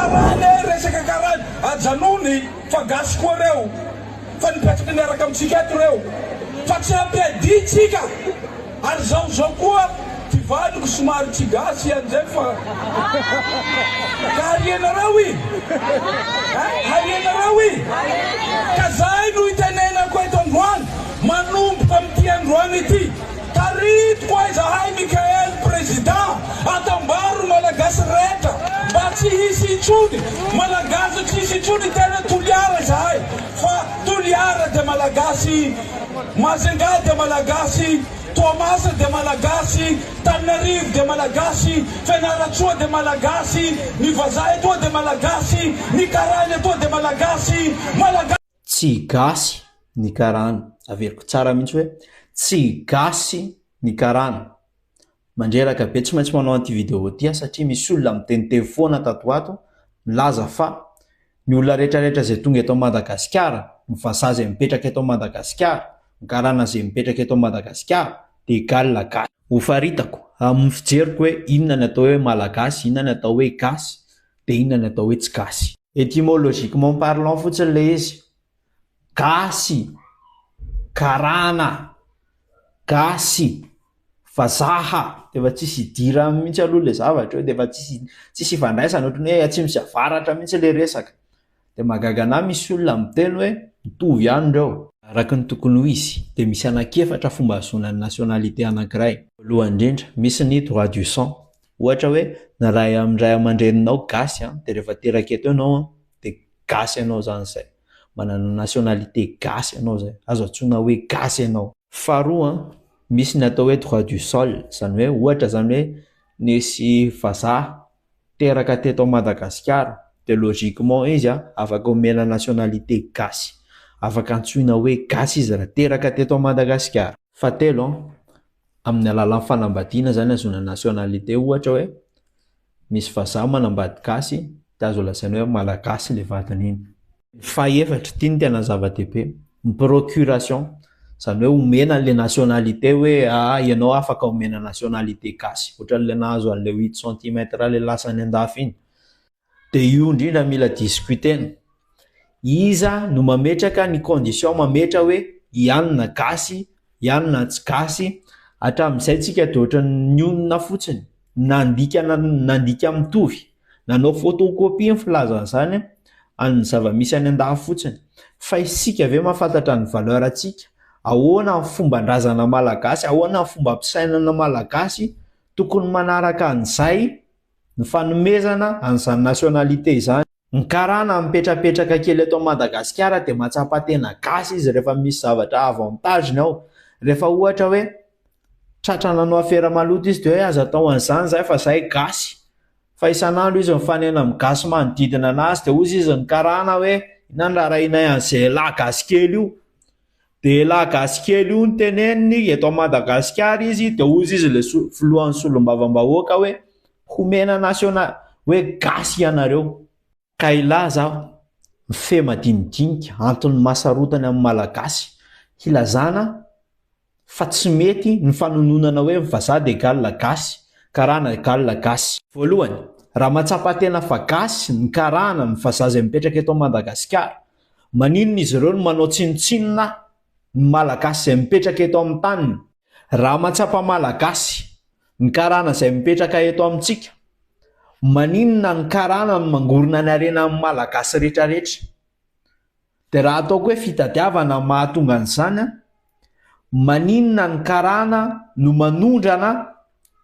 Karana e, resaka karana, ajanony fa gasy koa reo fa nipetraka niaraka amintsika eto reo fa tsy ampiadintsika ary zao zao koa ty vadiko somary tsy gasy anzay fa ka harianareo i eh harianareo i ka zay no itenenako eto androany manomboka amin'ity androany ity. Tarito koa izahay Mickaël président atambaro ny Malagasy rehetra mba tsy hisy intsony Malagasy tsy hisy intsony tena Toliara izahay fa Toliara dia Malagasy Majunga dia Malagasy Toamasina dia Malagasy Tananarivo dia Malagasy Fianarantsoa dia Malagasy ny vazaha etoa dia Malagasy ny karana etoa dia Malagasy Malagasy Tsy gasy ny karana. Averiko tsara mihitsy hoe tsy gasy ny karana. Mandreraka be tsy maintsy manao an'ity vidéo ity aho satria misy olona miteniteny foana tato ho ato milaza fa ny olona rehetrarehetra izay tonga eto Madagasikara, ny vazaha izay mipetraka eto Madagasikara, ny karana izay mipetraka eto Madagasikara dia égal gasy. Hofaritako amin'ny fijeriko hoe inona ny atao hoe malagasy, inona ny atao hoe gasy, dia inona ny atao hoe tsy gasy? Etymologiquement parlant fotsiny ilay izy, gasy, karana, gasy, vazaha, dia efa tsisy idirany mihitsy aloha ilay zavatra eo, dia efa tsisy tsisy ifandraisany, ohatran'ny hoe atsimo sy avaratra mihitsy ilay resaka. Dia mahagaga an'ahy misy olona miteny hoe mitovy ihany ireo. Araka ny tokony ho izy dia misy anankiefatra fomba ahazoana ny nationalité anankiray. Voalohany indrindra, misy ny droit du sang. Ohatra hoe ny ray amin'ny ray aman-dreninao gasy an, dia rehefa teraka eto ianao an, dia gasy ianao izany izay. Manana nationalité gasy ianao izay. Azo antsoina hoe gasy ianao. Faharoa an, misy ny atao hoe droit du sol, izany hoe ohatra izany hoe nisy vazaha teraka teto Madagasikara dia logiquement izy an, afaka omena nationalité gasy. Afaka antsoina hoe gasy izy raha teraka teto Madagasikara. Fahatelo an, amin'ny alalan'ny fanambadiana zany ahazoana nationalité ohatra hoe misy vazaha manambady gasy dia azo lazaina hoe malagasy le vadiny iny. Ny fahaefatra, ity no tena zava-dehibe, ny procuration, izany hoe omena an'le nationalité hoe aa ianao afaka omena nationalité gasy, ohatran'le nahazo an'le huit centimètre le lasa any andafy iny. Dia io indrindra mila discuter-na. Iza no mametraka ny condition mametra hoe i anona gasy, i anona tsy gasy, hatramin'izay tsika dia ohatran'ny nionona fotsiny, nandika nandika mitovy, nanao photocopie ny filazana izany an'ny zava-misy any andafy fotsiny. Fa isika ve mahafantatra ny valeur antsika? Ahoana ny fomban-drazana malagasy, ahoana ny fombam-pisainana malagasy tokony manaraka an'izay? ny fanomezana an'izany nationalité izany. Ny karana mipetrapetraka kely eto Madagasikara dia mahatsapa tena gasy izy rehefa misy zavatra avantage-ny ao. Rehefa ohatra hoe tratra nanao afera maloto izy dia hoe aza atao an'izany izahay fa izahay gasy. Fa isan'andro izy mifanena amin'ny gasy manodidina anazy dia hozy izy ny karana hoe inona no raharahianay an'izay elah gasy kely io. Dia elah gasy kely io no teneniny, eto Madagasikara izy dia hozy izy ilay filohan'ny solombavambahoaka hoe homena national hoe gasy ianareo. Ka hilaza aho, mifehy madinidinika, antony mahasarotany amin'ny Malagasy, hilazana fa tsy mety ny fanononana hoe ny vazaha dia egal gasy, karana egal gasy. Voalohany, raha mahatsapa tena fa gasy ny karana, ny vazaha izay mipetraka eto Madagasikara, Maninona izy ireo no manao tsinontsinona ny Malagasy izay mipetraka eto amin'ny taniny? Raha mahatsapa Malagasy ny karana izay mipetraka eto amintsika, maninona ny karana no mangorona ny harenan'ny Malagasy rehetrarehetra? Dia raha ataoko hoe fitadiavana no mahatonga an'izany an, maninona ny karana no manondrana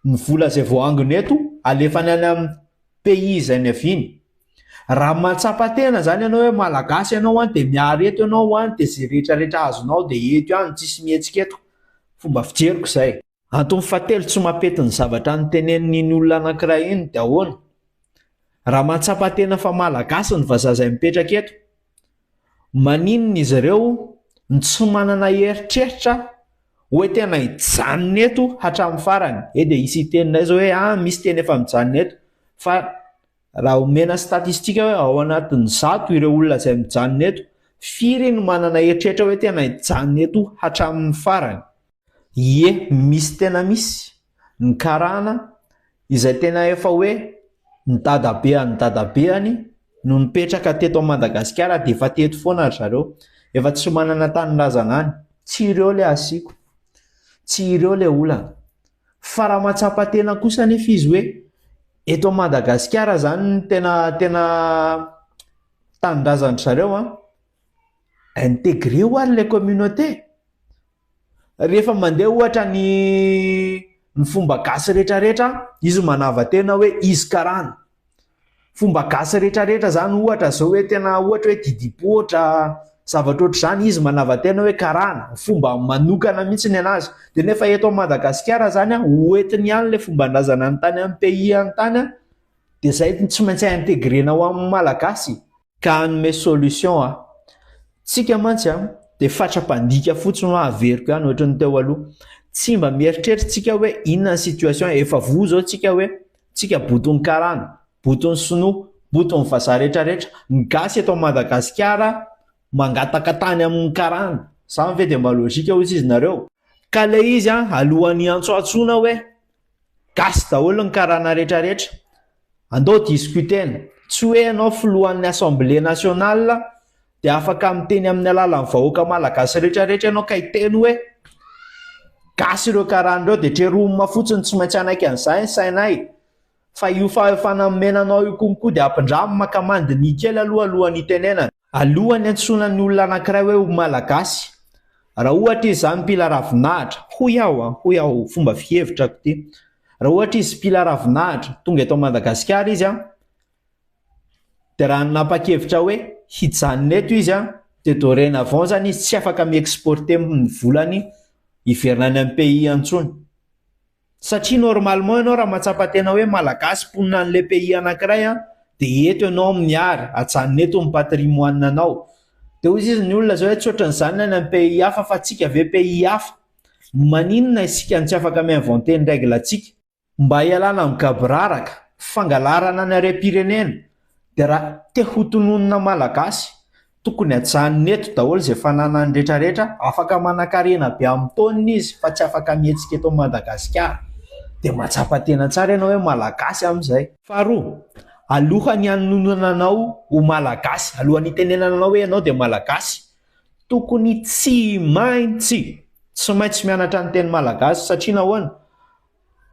ny vola izay voaangona eto alefany any amin'ny pays izay niaviany? Raha mahatsapa tena zany ianao hoe malagasy ianao an dia miary eto ianao an dia izay rehetra rehetra azonao dia eto ihany tsisy mihetsika eto. Fomba fijeriko izay. Antony fahatelo tsy mampety ny zavatra notenenin'iny olona anankiray iny dia ahoana? Raha mahatsapa tena fa malagasy ny vazaha izay mipetraka eto, maninona izy ireo no tsy manana eritreritra hoe tena hijanona eto hatramin'ny farany? Eo dia hisy hiteny indray izao hoe ah misy tena efa mijanona eto fa Raha omena statistique hoe ao anatin'ny 100 ireo olona izay mijanona eto, firy no manana eritreritra hoe tena hijanona eto hatramin'ny farany? Ie, misy tena misy, ny karana izay tena efa hoe ny dadabean'ny dadabeany. no nipetraka teto Madagasikara dia efa teto foana ry zareo. Efa tsy manana tanindrazana any. Tsy ireo ilay asiako. Tsy ireo ilay olana. Fa raha mahatsapa tena kosa anefa izy hoe eto Madagasikara izany no tena tena tanindrazan-dry zareo an, intégreo ary ilay communauté. Rehefa mandeha ohatra ny ny fomba gasy rehetrarehetra, izy manava-tena hoe izy karana. Fomba gasy rehetrarehetra zany ohatra zao hoe tena ohatra hoe didipoitra, zavatra ohatr'izany, izy manava-tena hoe karana, fomba manokana mihitsy ny anazy. Dia nefa eto Madagasikara zany an, hoentiny ihany ilay fomban-drazana any tany amin'ny pays any tany an, dia zay no tsy maintsy intégrer-na ao amin'ny malagasy. Ka hanome solution aho. Tsika mantsy an, dia fatra-pandika fotsiny hoa averiko ihany ohatry ny teo aloha. Tsy mba mieritreritra tsika hoe inona ny situation, efa voa zao tsika hoe tsika boton'ny karana, boton'ny sinoa, boton'ny vazaha retraretra, ny gasy eto Madagasikara mangataka tany amin'ny karana, zany ve dia mba logique hozy izy nareo? Ka ilay izy an, alohan'ny hiantsoantsoana hoe Gasy daholo ny karana retraretra. Andao discuter-na. Tsy hoe ianao filohan'ny assemblée nationale dia afaka miteny amin'ny alalan'ny vahoaka malagasy retraretra ianao ka hiteny hoe gasy ireo karana ireo dia treromina fotsiny tsy maintsy hanaiky an'izay ny sainay. Fa io fahefana nomena anao io konko dia ampindramina ka mandiniha kely aloha alohan'ny hitenenana. Alohan'ny antsoina ny olona anankiray hoe ho Malagasy, raha ohatra izy izany mpila ravinahitra, hoy aho an, hoy aho, fomba fihevitrako ity, raha ohatra izy mpila ravinahitra, tonga eto Madagasikara izy an, dia raha nanapa-kevitra hoe hijanona eto izy an, dia dorénavant izany izy tsy afaka mi-exporter ny volany hiverina any amin'ny pays intsony. Satria normalement ianao raha mahatsapa tena hoe Malagasy mponina an'ilay pays anankiray an, dia eto ianao miary, ajanona eto ny patrimoine anao. Dia hoy izy ny olona izao hoe tsy ohatran'izany ny any amin'ny pays hafa fa tsika ve pays hafa? Maninona isika no tsy afaka mi-inventer ny règle antsika? Mba hialana amin'ny gaboraraka, fangalarana ny harem-pirenena, dia raha te ho tononina Malagasy, Tokony ajanony eto daholo izay fananany retraretra, afaka manankarena be amin'ny taoniny izy fa tsy afaka mihetsika eto Madagasikara. Dia mahatsapa tena tsara ianao hoe Malagasy amin'izay. Faharoa, alohan'ny hanononana anao ho Malagasy, alohan'ny hitenenana anao hoe ianao dia Malagasy, tokony tsy maintsy, tsy maintsy mianatra ny teny Malagasy satria nahoana?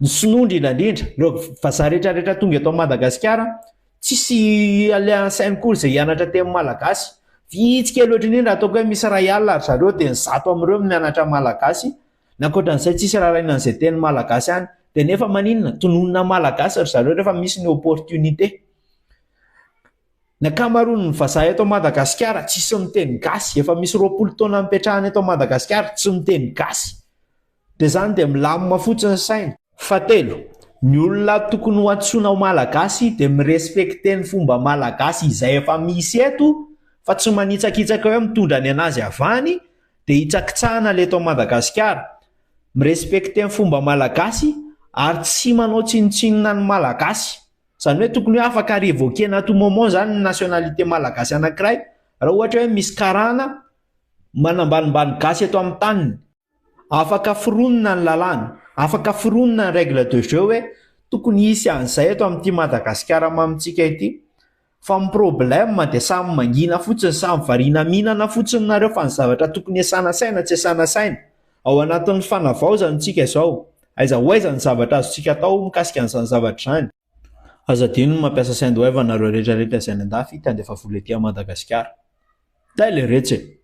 Ny sinoa indrindra indrindra, ireo vazaha rehetra rehetra tonga eto Madagasikara, tsisy alehan'ny sainy akory izay hianatra teny malagasy. Vitsy kely ohatry ny inona raha ataoko hoe misy iray alina ry zareo dia ny 100 amin'ireo no mianatra malagasy, ny ankoatran'izay tsisy raharahiana an'izay teny malagasy any. Dia nefa maninona? Tononina malagasy ry zareo rehefa misy ny opportunité. Ny ankamaroan'ny vazaha eto Madagasikara tsisy miteny gasy, efa misy 20 taona nipetrahana eto Madagasikara tsy miteny gasy. Dia izany dia milamina fotsiny ny saina. Fahatelo, ny olona tokony ho antsoina ho Malagasy dia mi-respecter ny fomba Malagasy izay efa misy eto fa tsy manitsakitsaka hoe mitondra ny anazy avy any dia hitsakitsahana ilay eto Madagasikara. Mi-respecter ny fomba Malagasy ary tsy manao tsinontsinona ny Malagasy. Izany hoe tokony hoe afaka revoquer-na à tout moment izany ny nationalité Malagasy anankiray raha ohatra hoe misy karana manambanimbany gasy eto amin'ny taniny. Afaka foronina ny lalàna, afaka foronina ny règle de jeu hoe tokony hisy an'izay eto amin'ity Madagasikara mamintsika ity. Fa ny problème dia samy mangina fotsiny, samy variana mihinana fotsiny nareo fa ny zavatra tokony hiasana saina tsy hiasana saina. Ao anatin'ny fanavaozana isika izao. Aiza ho aiza ny zavatra azontsika atao mikasika an'izany zavatra izany. Aza adino ny mampiasa Sendwave nareo rehetra rehetra izay any andafy te handefa vola ety Madagasikara. Tay leretsy e!